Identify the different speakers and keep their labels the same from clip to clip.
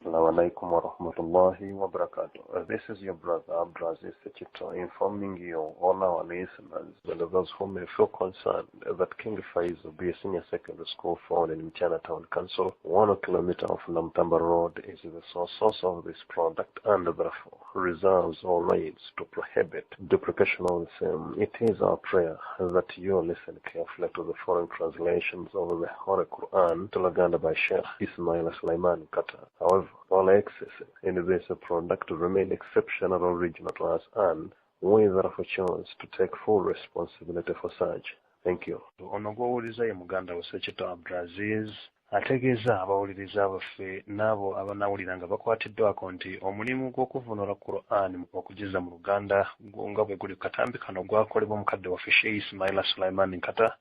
Speaker 1: Assalamu alaikum wa rahmatullahi wa barakatuh. This is your brother Abdulaziz Ssekitto informing you, all our listeners and those who may feel concerned, that King Faisal B Senior Secondary School found in Mityana Town Council, 1 kilometer off Namutamba Road, is the source of this product and therefore reserves all rights to prohibit duplication of the same. It is our prayer that you listen carefully to the following translations of the Holy Quran to Luganda by Sheikh Ismail Sulaiman Kata. However, all excesses in this product remain exceptional original to us, and we therefore chose to take full responsibility for such. Thank you.
Speaker 2: Ono gw'owuliriza ye muganda we Ssekitto Abdulaziz ategeeza abawuliriza baffe n'abo abanawulira nga bakwatiddwako nti omulimu gw'okuvvuunula Quran okugizza mu Luganda nga bwe guli ku katambi kano gwakolebwa mukadde waffe Sheikh Ismaila Sulaiman Nkata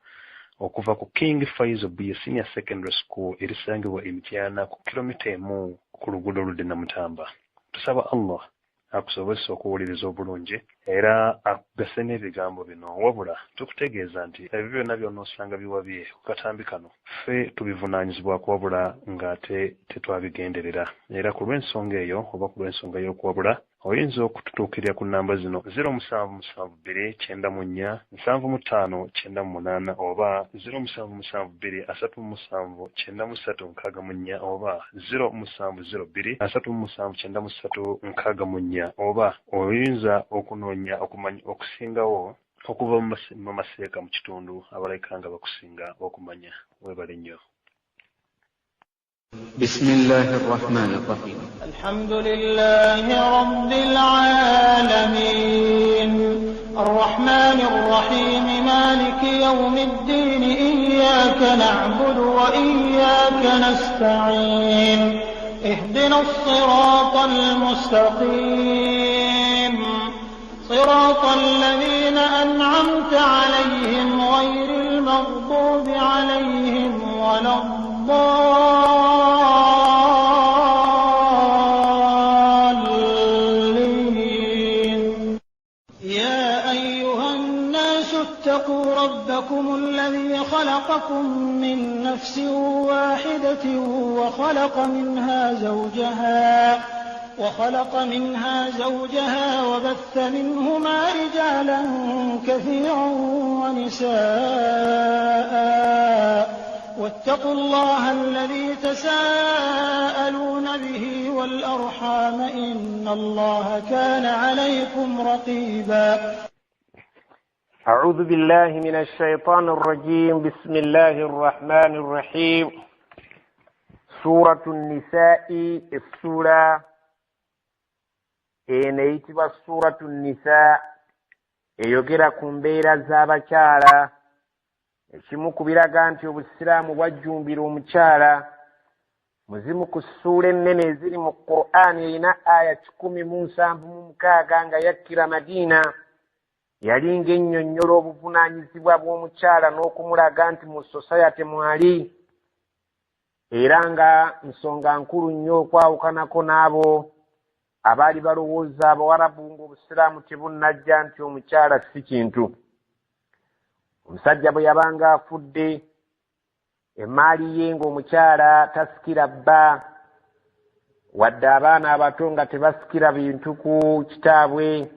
Speaker 2: okuva ku King Faisal B Senior Secondary School erisangibwa e Mityana ku kilomita 1 ku luguudo oludda Namutamba. Tusaba Allah akusobozesa okuwuliriza obulungi era akugase n'ebigambo bino, wabula tukutegeeza nti ebyo byonna by'onoosanga biwabye ku katambi kano ffe tubivunaanyizibwako, wabula ng'ate tetwabigenderera. Era ku lw'ensonga eyo oba ku lw'ensonga y'okuwabula oyinza okututuukirira ku nnamba zino 0772 94 75 98 oba 0772 37 93 64 oba 0702 37 93 64 oba oyinza okunoonya okumanya okusingawo okuva mu maseeka mu kitundu abalabika nga bakusinga okumanya. Weebale nnyo.
Speaker 3: بسم الله الرحمن الرحيم.
Speaker 4: الحمد لله رب العالمين الرحمن الرحيم مالك يوم الدين إياك نعبد وإياك نستعين اهدنا الصراط المستقيم صراط الذين أنعمت عليهم غير المغضوب عليهم ولا الضالين. يا أيها الناس اتقوا ربكم الذي خلقكم من نفس واحدة وخلق منها زوجها وبث منهما رجالا كثيرا ونساء واتقوا الله الذي تساءلون به والأرحام إن الله كان عليكم رقيبا.
Speaker 5: أعوذ بالله من الشيطان الرجيم. بسم الله الرحمن الرحيم. سورة النساء, السورة eno eyitibwa Suratu Nisa, eyogera ku mbeera z'abakyala. Ekimu ku biraga nti obusiraamu bwajjumbira omukyala, muzimu ku ssuula ennene eziri mu Qur'ani erina aya 176 nga yakkira Madiina, yali ng'ennyonnyola obuvunaanyizibwa bw'omukyala n'okumulaga nti mu society mwali, era nga nsonga nkulu nnyo okwawukanako n'abo abaali balowooza abawarabu ng'obusiraamu tebunnajja nti omukyala si kintu. Omusajja bwe yabanga afudde, emaali ye ng'omukyala tasikira bba, wadde abaana abato nga tebasikira bintu ku kitaabwe.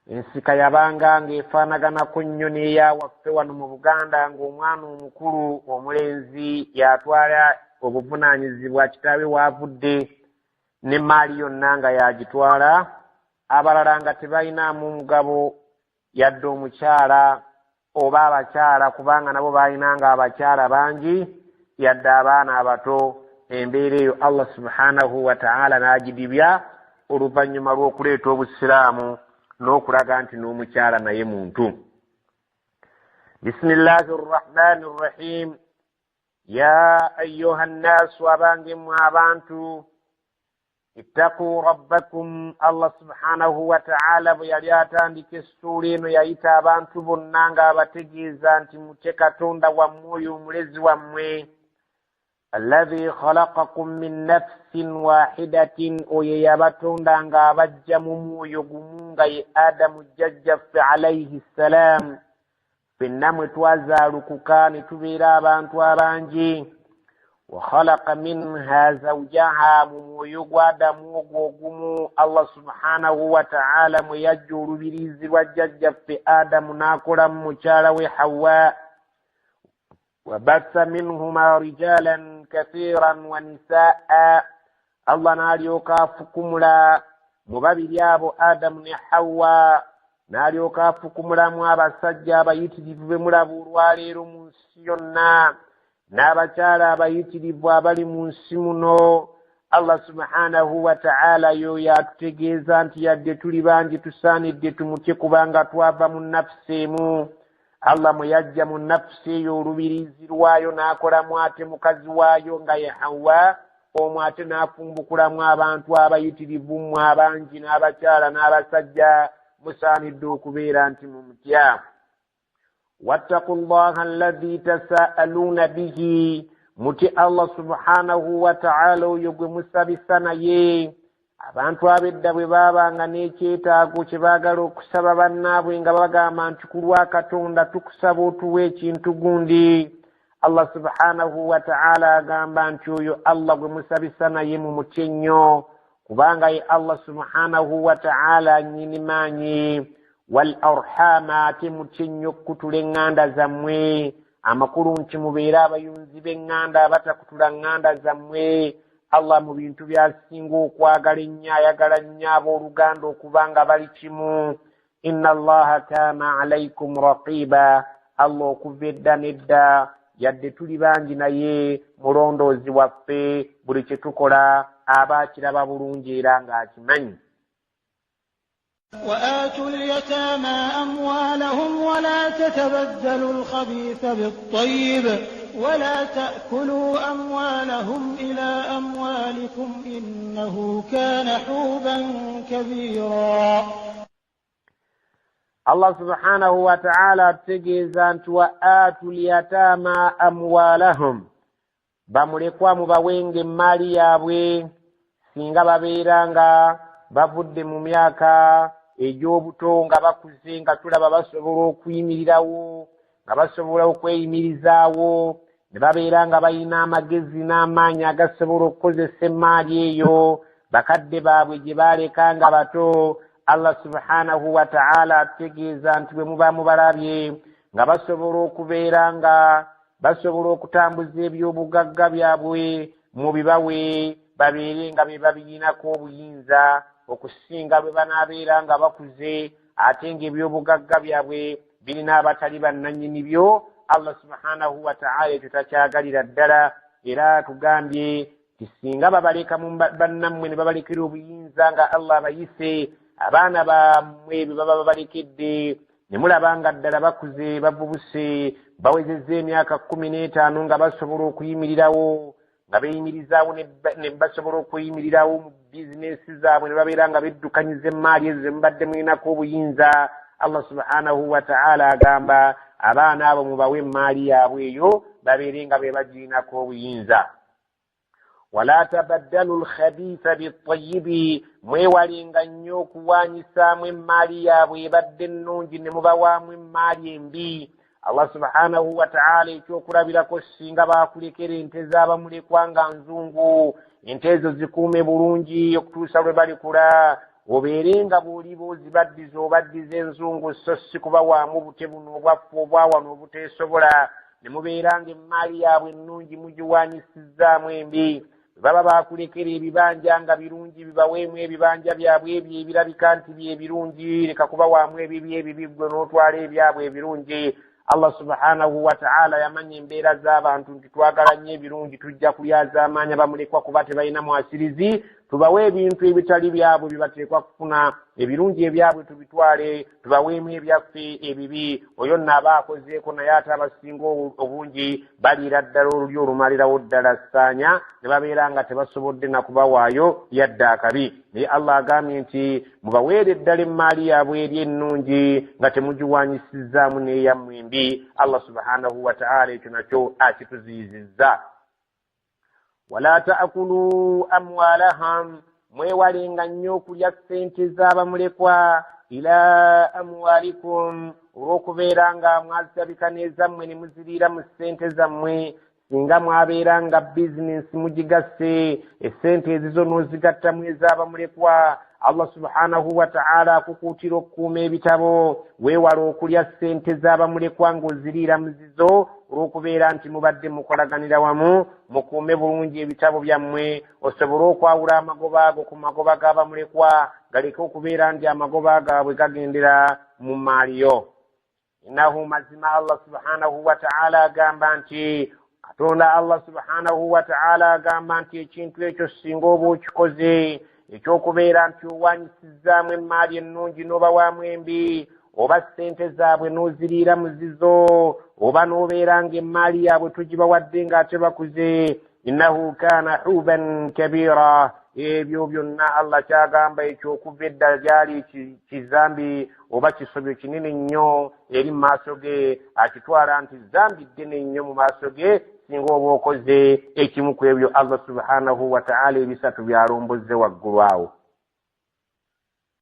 Speaker 5: Ensika yabanga ng'efaanaganako nnyo n'eyawaffe wano mu Buganda, ng'omwana omukulu omulenzi yatwala obuvunaanyizibwa kitaawe waavudde n'emaali yonna nga yagitwala, abalala nga tebalinaamu mugabo yadde omukyala oba abakyala, kubanga nabo balinanga abakyala bangi yadde abaana abato. Embeera eyo Allah subhanahu wa ta'ala n'agidibya oluvannyuma lw'okuleeta obusiraamu n'okulaga nti n'omukyala naye muntu. Bismillahi rrahmani rrahim. Ya ayuha nnaasu, abange mmwe abantu, ittaquu rabbakum. Allah subhanahu wa ta'ala bwe yali atandika essuula eno yayita abantu bonna ng'abategeeza nti mutye Katonda wammwe oyo omulezi wammwe, alladhi khalaqakum min nafsin wahidatin, oyo yabatonda ng'abajja mu mwoyo gumu nga ye Adamu jjajjaffe alayhi ssalam. Ffenna mwe twazaalukuka ne tubeera abantu abangi. Wa khalaqa minha zawjaha, mu mwoyo gwa Adamu ogwo ogumu Allah subhanahu wa ta'ala mwe yajja olubirizi lwa jjajjaffe Adamu n'akolamu mukyala we Hawa. Wa batha minhuma rijalan kathiran wa nisaa, Allah n'alyoka afukumula mu babiri abo Adamu ne Hawa, n'alyoka afukumulamu abasajja abayitirivu be mulaba olwaleero mu nsi yonna, n'abakyala abayitirivu abali mu nsi muno. Allah subhanahu wa ta'ala yoyo atutegeeza nti yadde tuli bangi tusaanidde tumutye kubanga twava mu nafusi emu. Allah mwe yajja mu nafusi eyo olubirizi lwayo n'akolamu ate mukazi waayo nga ye Hawa, omwo ate n'afumbukulamu abantu abayitirivu mmwe abangi n'abakyala n'abasajja, musaanidde okubeera nti mumutya. Wattaqu llaha alladhi tasaaluuna bihi, mutye Allah subhanahu wa ta'ala oyo gwe musabisa naye. Abantu ab'edda bwe baabanga n'ekyetaago kye baagala okusaba bannaabwe nga bagamba nti ku lwa Katonda tukusaba otuwe ekintu gundi, Allah subhanahu wa ta'ala agamba nti oyo Allah gwe musabisa naye mumutye nnyo, kubanga ye Allah subhanahu wa ta'ala nnyini maanyi. Wal arhama, ate mutye nnyo okukutula eŋŋanda zammwe, amakulu nti mubeere abayunzi b'eŋŋanda abatakutula ŋŋanda zammwe. Allah mu bintu by'asinga okwagala ennyo ayagala nnyo abooluganda okuba nga bali kimu. Inna allaha kaana alaikum raqiba, Allah okuva edda n'edda yadde tuli bangi naye mulondoozi waffe, buli kye tukola aba akiraba bulungi era ng'akimanyi.
Speaker 4: وآتوا اليتامى أموالهم ولا تتبدلوا الخبيث بالطيب ولا تأكلوا أموالهم إلى أموالكم إنه كان حوبا كبيرا.
Speaker 5: Allah subhanahu wa ta'ala atutegeeza nti wa aatu lyataama amwalahum, bamulekwa mubawenga emmaali yaabwe singa babeera nga bavudde mu myaka egy'obuto nga bakuze, nga tulaba basobola okuyimirirawo, nga basobola okweyimirizaawo, ne babeera nga balina amagezi n'amaanyi agasobola okukozesa emmaali eyo bakadde baabwe gye baaleka nga bato. Allah subhanahu wa ta'ala atutegeeza nti bwe muba mubalabye nga basobola okubeera nga basobola okutambuza ebyobugagga byabwe mubibawe, babeere nga be babirinako obuyinza okusinga bwe banaabeera nga bakuze ate ng'ebyobugagga byabwe birina abatali bannannyini byo. Allah subhanahu wa ta'ala ekyo takyagalira ddala, era tugambye nti singa babaleka mu bannammwe ne babalekera obuyinza nga Allah abayise abaana bammwe bye baba babalekedde, ne mulaba nga ddala bakuze bavubuse bawezezza emyaka 15 nga basobola okuyimirirawo, nga beeyimirizaawo ne basobola okuyimirirawo mu bizinensi zaabwe ne babeera nga beddukanyiza emmaali ezo ze mubadde mulinako obuyinza. Allah subhanahu wa ta'ala agamba abaana abo mubawe emmaali yaabwe eyo babeere nga be bagirinako obuyinza. Wala tabaddalu lkhabitha bitayibi, mwewalenga nnyo okuwanyisaamu emmaali yaabwe ebadde ennungi ne mubawaamu emmaali embi. Allah subhanahu wa ta'ala ekyokulabirako singa baakulekera ente z'abamulekwa nga nzungu, ente ezo zikuume bulungi okutuusa lwe balikula, obeere nga bw'oliba ozibaddiza obaddiza enzungu, so si kubawaamu bute buno obwaffe obwawano obuteesobola, ne mubeera nga emmaali yaabwe ennungi mugiwanyisizzaamu embi. Baba baakulekera ebibanja nga birungi, bibaweemu ebibanja byabwe ebyo ebirabika nti bye birungi, leka kubawaamu ebibi ebibi ggwe n'otwala ebyabwe ebirungi. Allah subhanahu wa ta'ala yamanya embeera z'abantu nti twagala nnyo ebirungi, tujja kulyazaamaanya bamulekwa kuba tebalina mwasirizi, tubawe ebintu ebitali byabwe bye bateekwa kufuna, ebirungi ebyabwe tubitwale, tubaweemu ebyaffe ebibi. Oyo nno aba akozeeko, naye ate abasinga obungi baliira ddala olulyo olumalirawo ddala ssaanya ne babeera nga tebasobodde na kubawaayo yadde akabi. Naye Allah agambye nti mubaweere ddala emmaali yaabwe eri ennungi nga temugiwanyisizzaamu n'eyammwe embi. Allah subhanahu wa ta'ala ekyo nakyo akituziyizizza. Wala ta'kulu amwalahum, mwewalenga nnyo okulya ssente z'abamulekwa, ila amwalikum, olw'okubeera nga mwazirabika n'ezammwe ne muziriira mu ssente zammwe. Singa mwabeera nga bizinensi mugigasse, essente ezizo n'ozigattamu ez'abamulekwa, Allah subhanahu wa ta'ala akukuutira okukuuma ebitabo, weewala okulya ssente z'abamulekwa ng'oziriira muzizo olw'okubeera nti mubadde mukolaganira wamu. Mukuume bulungi ebitabo byammwe osobole okwawula amagoba ago ku magoba g'abamulekwa, galeke okubeera nti amagoba gaabwe gagendera mu maali yo. Innahu mazima Allah subhanahu wa ta'ala agamba nti Katonda Allah subhanahu wa ta'ala agamba nti ekintu ekyo singa oba okikoze ekyokubeera nti owanyisizzaamu emmaali ennungi n'obawaamu embi, oba ssente zaabwe n'oziriira muzizo, oba n'obeera ng'emmaali yaabwe tugibawadde ng'ate bakuze, innahu kaana huban kabira. Ebyo byonna Allah kyagamba ekyo okuva edda gyali kizambi oba kisobyo kinene nnyo eri mu maaso ge, akitwala nti zambi ddene nnyo mu maaso ge singa oba okoze ekimu ku ebyo Allah subhanahu wa ta'ala ebisatu byalombozze waggulu awo.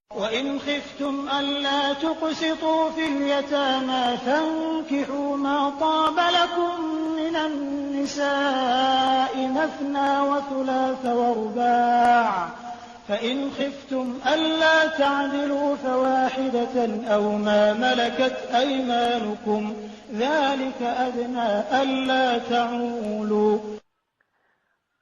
Speaker 4: وإن خفتم ألا تقسطوا في اليتامى فانكحوا ما طاب لكم من النساء مثنى وثلاث ورباع فإن خفتم ألا تعدلوا فواحدة أو ما ملكت أيمانكم ذلك أدنى ألا تعولوا.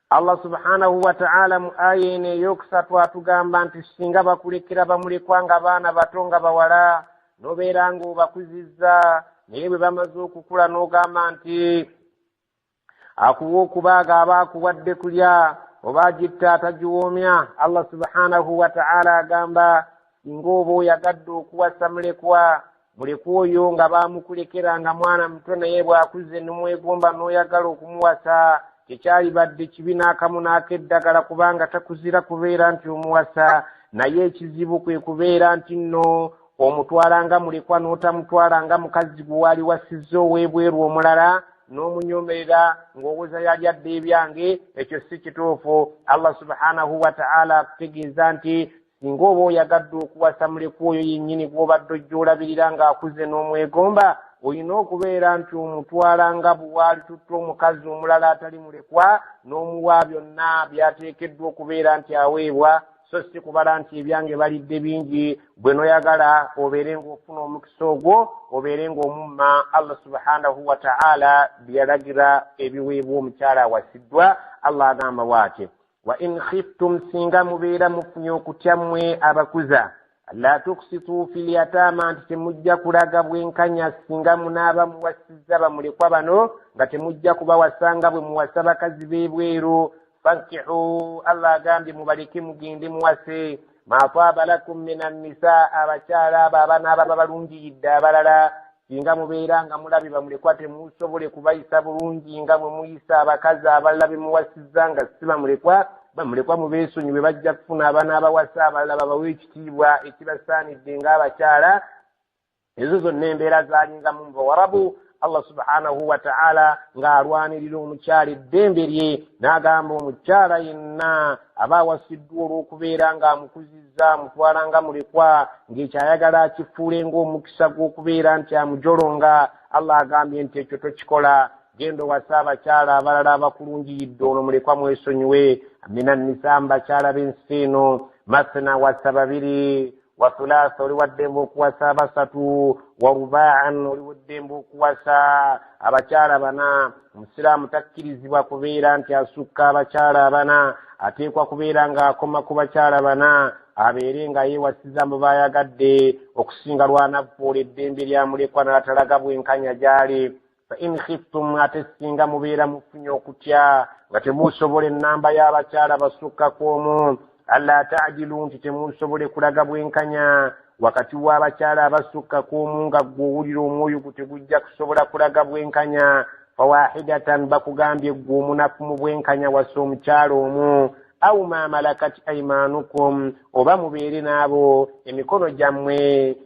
Speaker 5: Allah subhanahu wa ta'ala mu aya eno eyokusatu atugamba nti singa bakulekera bamulekwa nga baana bato nga bawala, n'obeera ng'obakuzizza, naye bwe bamaze okukula n'ogamba nti akuwa okubaaga aba akuwadde kulya oba agitta atagiwoomya. Allah subhanahu wa ta'ala agamba singa oba oyagadde okuwasa mulekwa, mulekwa oyo nga baamukulekera nga mwana muto, naye bw'akuze n'omwegomba n'oyagala okumuwasa, tekyalibadde kibi n'akamu n'akeddagala kubanga takuzira kubeera nti omuwasa. Naye ekizibu kwe kubeera nti nno omutwala nga mulekwa n'otamutwala nga mukazi gwe waali wasizza ow'ebweru omulala n'omunyomerera ng'owoza yali adda ebyange, ekyo si kituufu. Allah subhanahu wa ta'ala akutegeeza nti singa oba oyagadde okuwasa mulekwa oyo yennyini gw'obadde ojja olabirira ng'akuze n'omwegomba, olina okubeera nti omutwala nga bwe tutta omukazi omulala atali mulekwa n'omuwa byonna by'ateekeddwa okubeera nti aweebwa, so si kubala nti ebyange balidde bingi gwe n'oyagala obeere ng'ofuna omukisa ogwo obeere ng'omumma. Allah subhanahu wa ta'ala byalagira ebiweebwa omukyala awasiddwa. Allah agamba bw'ati, wa in khiftum, singa mubeera mufunye okutya mmwe abakuza, la tuksitu fil yatama, nti temujja kulaga bwenkanya singa munaaba muwasizza bamulekwa bano nga temujja kubawasa nga bwe muwasa bakazi b'ebweru. Fankihu, Allah agambye mubaleke mugende muwase ma taaba lakum min annisa, abakyala abo abanaaba babalungiyidde abalala. Singa mubeera nga mulabye bamulekwa temusobole kubayisa bulungi nga bwe muyisa abakazi abalala be muwasizza nga si bamulekwa, bamulekwa mubeesonyiwe, bajja kufuna abanaabawasa abalala babawe ekitiibwa ekibasaanidde ng'abakyala. Ezo zonna embeera zaalingamu mu Bawarabu. Allah subhanahu wa ta'ala ng'alwanirira omukyala eddembe lye, n'agamba omukyala yenna aba awasiddwa olw'okubeera ng'amukuzizza amutwala nga mulekwa, ng'ekyayagala akifuule ng'omukisa gw'okubeera nti amujolonga, Allah agambye nti ekyo tokikola, genda owase abakyala abalala abakulungiyidde, ono mulekwa mwesonyiwe. Minan nisa, bakyala b'ensi eno, masna wasa babiri, wa thulatha oli waddembe okuwasa basatu, wa rubaan oli waddembe okuwasa abakyala bana. Omusiraamu takkirizibwa kubeera nti asukka abakyala abana, ateekwa kubeera ng'akoma ku bakyala bana, abeere nga yeewasiza mu bayagadde okusinga lw'anavvoola eddembe lya mulekwa n'atalaga bwenkanya gy'ali. Fa in khiftum, ate singa mubeera mufunye okutya nga temusobola ennamba y'abakyala basukkako omu, alla ta'dilu, nti temusobole kulaga bwenkanya wakati w'abakyala abasukkako omu, nga ggwe owulira omwoyo gwo tegujja kusobola kulaga bwenkanya, fawahidatan, bakugambye ggwe omunafu mu bwenkanya wasa omukyala omu, au ma malakat aimanukum, oba mubeere n'abo emikono gyammwe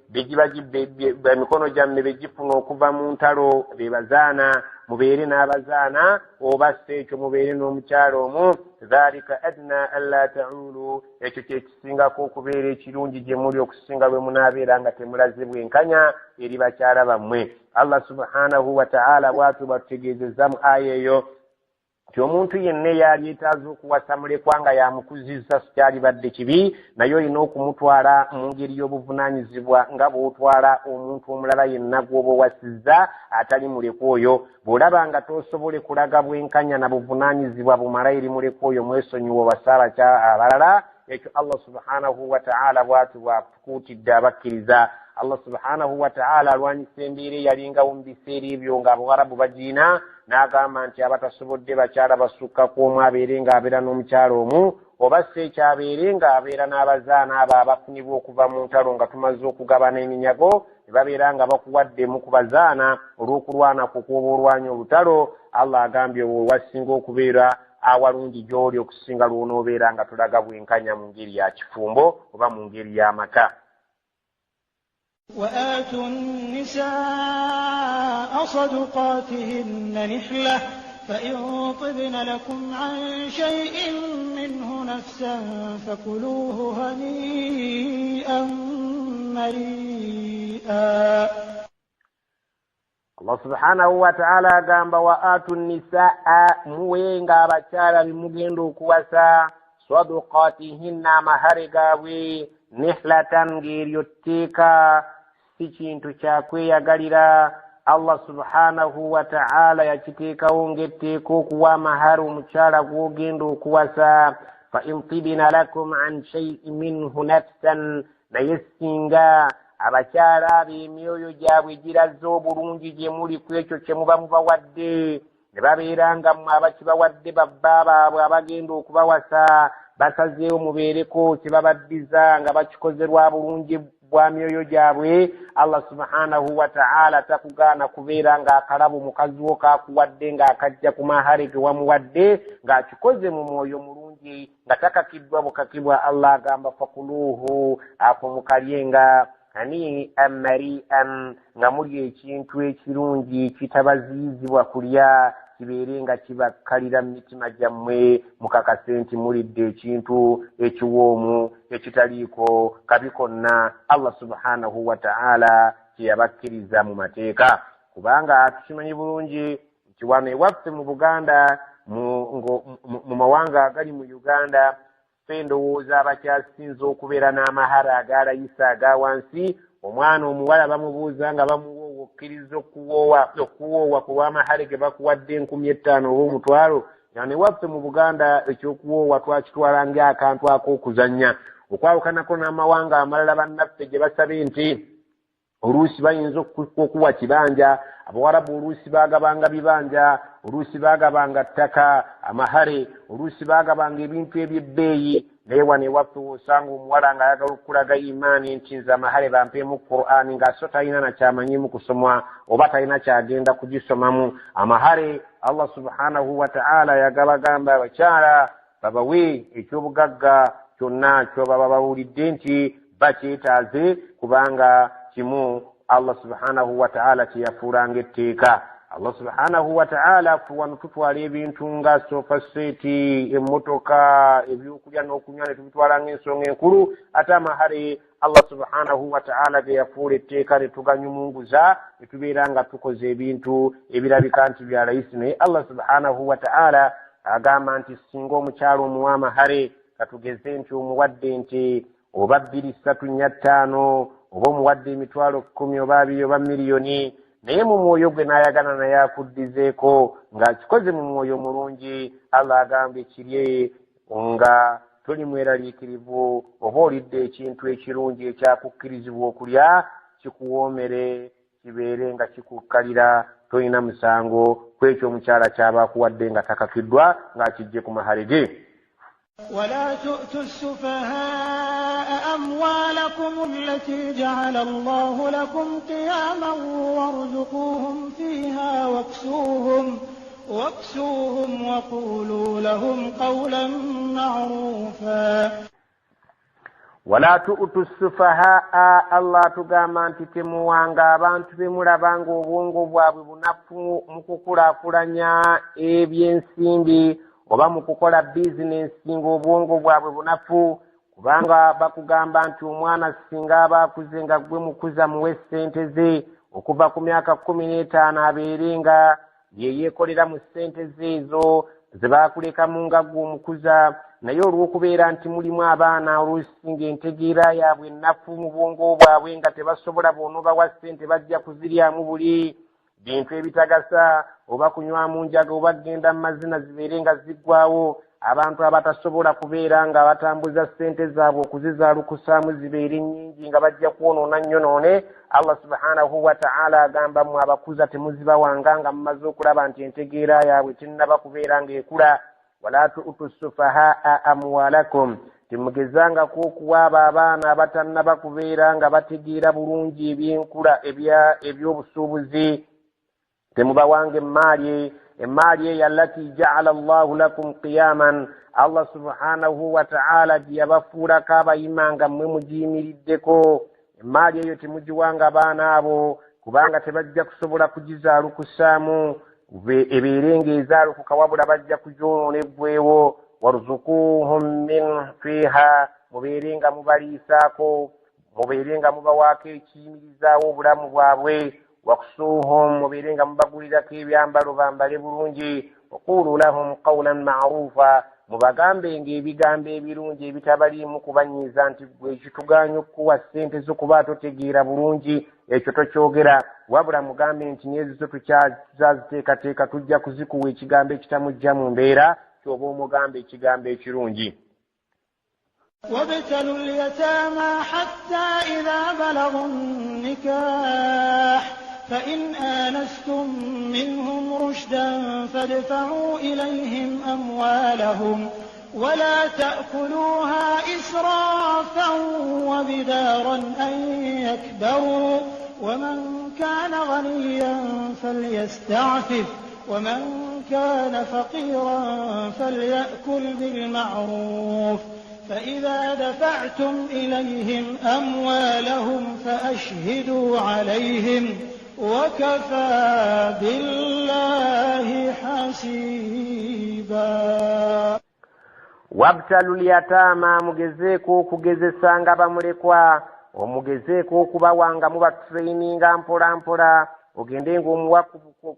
Speaker 5: emikono gyammwe begifuna okuva mu ntalo, be bazaana, mubeere n'abazaana, oba si ekyo mubeere n'omukyala omu. Dhalika adna alla ta'ulu, ekyo kye kisingako okubeera ekirungi gye muli okusinga bwe munaabeera nga temulaze bwenkanya eri bakyala bammwe. Allah subhanahu wa ta'ala bw'atyo batutegeezezza mu aya eyo. Nti omuntu yenna eyalyetaaze okuwasa mulekwa nga yamukuzizza sikyalibadde kibi, naye olina okumutwala mu ngeri y'obuvunaanyizibwa nga bw'otwala omuntu omulala yenna gw'oba owasizza atali mulekwa oyo. Bw'olaba nga tosobole kulaga bwenkanya na buvunaanyizibwa bumala eri mulekwa oyo, mwesonyiwa owase abalala. Ekyo Allah subhanahu wa ta'ala bw'atyo bw'atukuutidde abakkiriza. Allah subhanahu wa ta'ala alwanyisa embeera eyalingawo mu biseera ebyo ng'Abawarabu bagiina, n'agamba nti abatasobodde bakyala basukka ku omu abeere ng'abeera n'omukyala omu, oba si ekyo abeere ng'abeera n'abazaana abo abafunibwa okuva mu ntalo nga tumaze okugabana eminyago, ne babeera nga bakuwaddemu ku bazaana olw'okulwana kwo kw'oba olwanya olutalo. Allah agambye wasinga okubeera awalungi gy'oli okusinga lw'onoobeera nga tulaga bwenkanya mu ngeri ya kifumbo oba mu ngeri y'amaka.
Speaker 4: وآتوا النساء صدقاتهن نحلة فإن طبن لكم عن شيء منه نفسا فكلوه هنيئا مريئا.
Speaker 5: Allah subhanahu wa ta'ala agamba wa atu nisaa, muwenga abakyala bemugenda okuwasa, sadukatihinna, amahare gaabwe, nihlatan, ng'eryo tteeka, si kintu kyakweyagalira. Allah subhanahu wa ta'ala yakiteekawo ng'etteeka okuwa amahare omukyala gw'ogenda okuwasa. Fa in tibina lakum an shay'in minhu nafsan, naye singa abakyala abo emyoyo gyabwe giraze obulungi gye muli ku ekyo kye muba mubawadde, ne babeera nga mmwe abakibawadde babba baabwe abagenda okubawasa basazeewo mubeereko kye babaddiza nga bakikoze lwa bulungi bwa myoyo gyabwe, Allah subhanahu wa ta'ala takugaana kubeera ng'akalabo mukazi wo kaakuwadde ng'akajja ku mahare ge wamuwadde ng'akikoze mu mwoyo mulungi nga takakiddwa bukakibwa. Allah agamba fakuluuhu, ako mukalyenga hani'an mari'an, nga mulya ekintu ekirungi kitabaziyizibwa kulya, kibeere nga kibakkalira mu mitima gyammwe, mukakase nti mulidde ekintu ekiwoomu ekitaliiko kabi konna Allah subhanahu wa ta'ala kye yabakkiriza mu mateeka. Kubanga tukimanyi bulungi nti wano ewaffe mu Buganda, mu mawanga agali mu Uganda, ffe ndowooza abakyasinze okubeera n'amahara agalayisa aga wansi. Omwana omuwala bamubuuza nga bamuwoowa, okkiriza okuwoowa ku lw'amahare ge bakuwadde 5,000 oba 1,000. Yani waffe mu Buganda ekyokuwoowa twakitwala ng'akantu ak'okuzannya, okwawukanako n'amawanga amalala bannaffe gye basabe nti oluusi bayinza okuwa kibanja. Abawarabu oluusi baagabanga bibanja, oluusi baagabanga ttaka amahare, oluusi baagabanga ebintu eby'ebbeeyi. Naye wano ewaffe w'osanga omuwala ng'ayagala okukulaga imaani nti nze amahare bampeemu Qur'ani, ng'aso talina nakyamanyimu kusoma oba talina kyagenda kugisomamu. Amahare Allah subhanahu wa ta'ala yagabagamba abakyala babawe ekyobugagga kyonna kyobaba bawulidde nti bakyetaaze, kubanga kimu Allah subhanahu wa ta'ala kyeyafuulanga etteeka. Allah subhanahu wa ta'ala wano tutwala ebintu nga sofa seti, emmotoka, ebyokulya n'okunywa ne tubitwala ng'ensonga enkulu, ate amahare Allah subhanahu wa ta'ala ge yafuula etteeka ne tuganyumunguza ne tubeera nga tukoze ebintu ebirabika nti bya layisi. Naye Allah subhanahu wa ta'ala agamba nti singa omukyala omuwa amahare, katugeze nti omuwadde nti oba 2 3 4 5 oba omuwadde 10,000 oba 20 oba 1,000,000, naye mu mwoyo gwe n'ayagala naye akuddizeeko ng'akikoze mu mwoyo mulungi, Allah agambye kirye nga toli mweraliikirivu oba olidde ekintu ekirungi ekyakukkirizibwa okulya, kikuwoomere kibeere nga kikukkalira, tolina musango ku ekyo omukyala ky'aba akuwadde nga takakiddwa ng'akijje ku mahare ge.
Speaker 4: ولا تؤتوا السفهاء أموالكم التي جعل الله لكم قياما وارزقوهم فيها واكسوهم وقولوا لهم قولا معروفا.
Speaker 5: ولا تؤتوا السفهاء, Allah tugamba nti temuwanga abantu be mulaba ng'obwongo bwabwe bunafu mu kukulaakulanya ebyensimbi oba mu kukola bizinensi ng'obwongo bwabwe bunafu, kubanga bakugamba nti omwana singa aba akuze nga gwe mukuza muwe ssente ze okuva ku myaka 15 abeere nga ye yeekolera mu ssente ze ezo, ze baakulekamu nga ggwe omukuza, naye olw'okubeera nti mulimu abaana oluusi ng'entegeera yaabwe ennafu mu bwongo bwabwe nga tebasobola, bw'onoobawa ssente bajja kuziryamu buli bintu ebitagasa, oba kunywamu njaga, oba kugenda mu mazina zibeere nga ziggwawo. Abantu abatasobola kubeera nga batambuza ssente zaabwe okuzizaalukusaamu zibeere nnyingi nga bajja kwonoona nnyonoone. Allah subhanahu wataala agamba, mmwe abakuza temuzibawanga nga mumaze okulaba nti entegeera yaabwe tennaba kubeera ng'ekula. Wala tu'tu sufahaa amwalakum, temugezangako okuwa abo abaana abatannaba kubeera nga bategeera bulungi ebyenkula ebyobusuubuzi, temubawanga emmaali, emmaali eyo allati jaala llahu lakum qiyaman, Allah subhanahu wataala gye yabafuulako abayima nga mmwe mugiyimiriddeko. Emmaali eyo temugiwanga abaana abo, kubanga tebajja kusobola kugizaalukusaamu ebeere ng'ezaalukuka, wabula bajja kugyonoona eggwewo. Warzukuhum min fiiha, mubeere nga mubaliisaako, mubeere nga mubawaako ekiyimirizaawo obulamu bwabwe. Wakusuuhum, mubeere nga mubagulirako ebyambalo bambale bulungi. Waquulu lahum qawlan maruufa, mubagambenga ebigambo ebirungi ebitabaliimu kubanyiiza nti gwe ekitugaanya okukuwa ssente zo kuba totegeera bulungi, ekyo tokyogera, wabula mugambe nti n'ezizo tukyaziteekateeka tujja kuzikuwa, ekigambo ekitamujja mu mbeera kyoba omugamba ekigambo ekirungi.
Speaker 4: وابتلوا اليتامى حتى إذا بلغوا النكاح فإن آنستم منهم رشدا فادفعوا إليهم أموالهم ولا تأكلوها إسرافا وبدارا أن يكبروا ومن كان غنيا فليستعفف ومن كان فقيرا فليأكل بالمعروف فإذا دفعتم إليهم أموالهم فأشهدوا عليهم وكفى بالله حسيبا.
Speaker 5: Wabtalu lyataama, mugezeeko okugezesanga bamulekwa, omugezeeko okubawanga mubatraininga mpola mpola, ogende ng'omuwa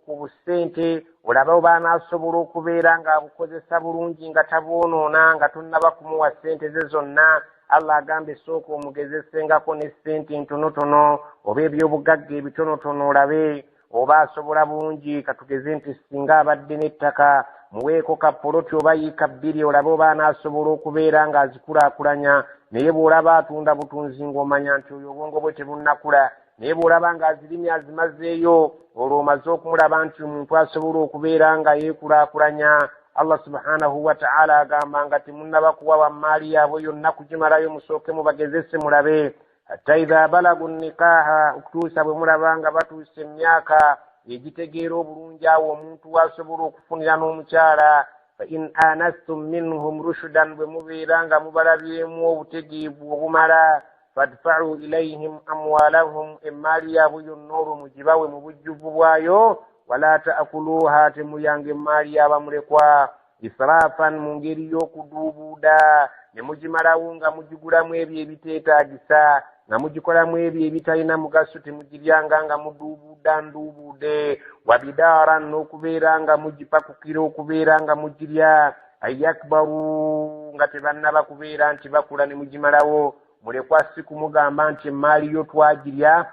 Speaker 5: ku busente olabe oba anaasobola okubeera ng'abukozesa bulungi nga tabwonoona nga tonnaba kumuwa ssente ze zonna. Allah agamba esooka omugezesengako ne ssente ntonotono oba ebyobugagga ebitonotono, olabe oba asobola bulungi. Katugeze nti singa abadde n'ettaka, muweeko ka poloti oba yiika 2, olabe oba anaasobola okubeera ng'azikulaakulanya. Naye bw'olaba atunda butunzi ng'omanya nti oyo obwongo bwe tebunnakula, naye bw'olaba ng'azirimye azimazeeyo, olwo omaze okumulaba nti omuntu asobola okubeera nga yeekulaakulanya. Allah subhanahu wataala agamba nga temunnaba kuwa wammaali yaabwe yonna kugimalayo, musooke mubagezese mulabe. Hatta idha balagu nikaha, okutuusa bwe mulaba nga batuuse emyaka egitegeera obulungi awo omuntu wasobola okufunira n'omukyala. Fa in anastum minhum rushudan, bwe mubeera nga mubalabyemu obutegeevu obumala, fadfa'u ilayhim amwalahum, emmaali yaabwe yonna olwo mugibawe mu bujjuvu bwayo. Wala ta'kuluha, temulyanga emmaali y'abamulekwa israfan, mu ngeri y'okuduubuuda ne mugimalawo nga mugigulamu ebyo ebiteetaagisa, nga mugikolamu ebyo ebitalina mugaso, temugiryanga nga muduubuuda nduubuude. Wabidaaran, n'okubeera nga mugipakukira okubeera nga mugirya. Ayakbaru, nga tebannaba kubeera nti bakula ne mugimalawo. Mulekwa si kumugamba nti emmaali yo twagirya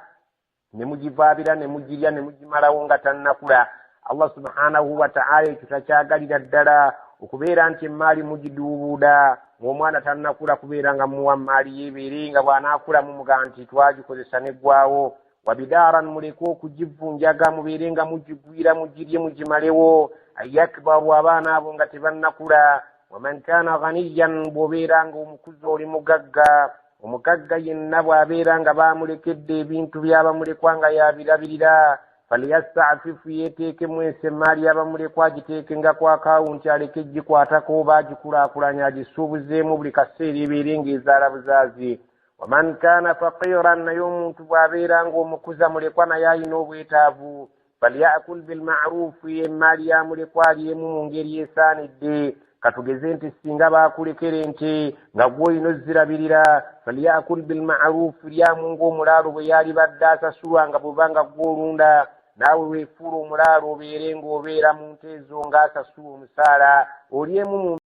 Speaker 5: ne mugivaabira ne mugirya ne mugimalawo nga tannakula. Allah subhanahu wataala ekyo takyagalira ddala, okubeera nti emmaali mugiduubuuda ng'omwana tannakula, kubeera nga muwa mmaali yeebeere nga bw'anaakula mumuga nti twagikozesa neggwawo. Wabidaaran, muleke okugivunjaga, mubeere nga mugigwira mugirye mugimalewo. Ayakbaru, abaana abo nga tebannakula. Waman kaana ghaniyan, bw'obeera nga omukuzi oli mugagga, omugagga yenna bw'abeera nga baamulekedde ebintu by'abamulekwa nga yabirabirira, falyastafifu, yeeteekemu ensi emmaali y'abamulekwa agiteekenga ku akawunti, aleke gikwatako oba agikulaakulanya agisuubuzeemu buli kaseera ebeere ng'ezaala buzaazi. Waman kaana faqiran, naye omuntu bw'abeera ng'omukuza mulekwa naye alina obwetaavu, falyakul bilmarufu, emmaali ya mulekwa alyemu mu ngeri esaanidde. Katugeze nti singa baakulekera ente nga gw'olina ozirabirira, falyakul bilmarufu, lyamu ng'omulaalo bwe yalibadde asasulwa nga bweba nga gw'olunda. Naawe weefuula omulaalo, obeere ng'obeera mu nte ezo ng'asasula omusaala, olyemu mu